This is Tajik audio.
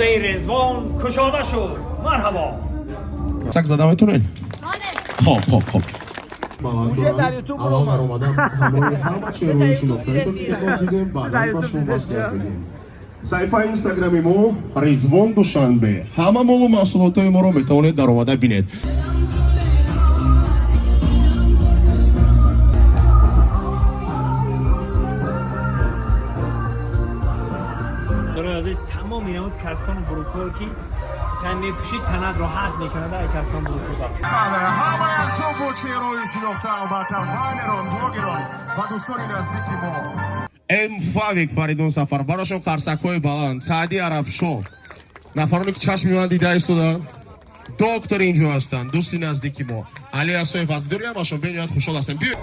Резвон кушода шуд. Марҳабо. Сак зада метонед? Хоб, хоб, хоб. Уже дар Ютуб аввал баромадам ҳамроҳи ҳама чеҳраҳои шинохтаи Тоҷикистон дидем, баъдан ба шумо маслиҳат медиҳем. Саҳифаи инстаграми мо Ризвон Душанбе. Ҳама молу маҳсулотҳои моро метавонед даромада бинед. Дорои азиз, тамоми намуд кастону бурукҳое, ки хай мепӯшид, танат роҳат мекунад, ай кастон бурукҳо. Ҳама якҷо бо чеҳраҳои шинохта, албатта, вайнерон, блогерон ва дӯстони наздики мо. М Фавик, Фаридун Сафар, барошон қарсакҳои баланд. Саъди Арабшо. Нафароне ки чашми ман дида истодаанд. Доктор инҷо ҳастанд, дӯсти наздики мо. Али Асоев аз дурӣ ҳамашон бениҳоят хушҳол ҳастем. Биё.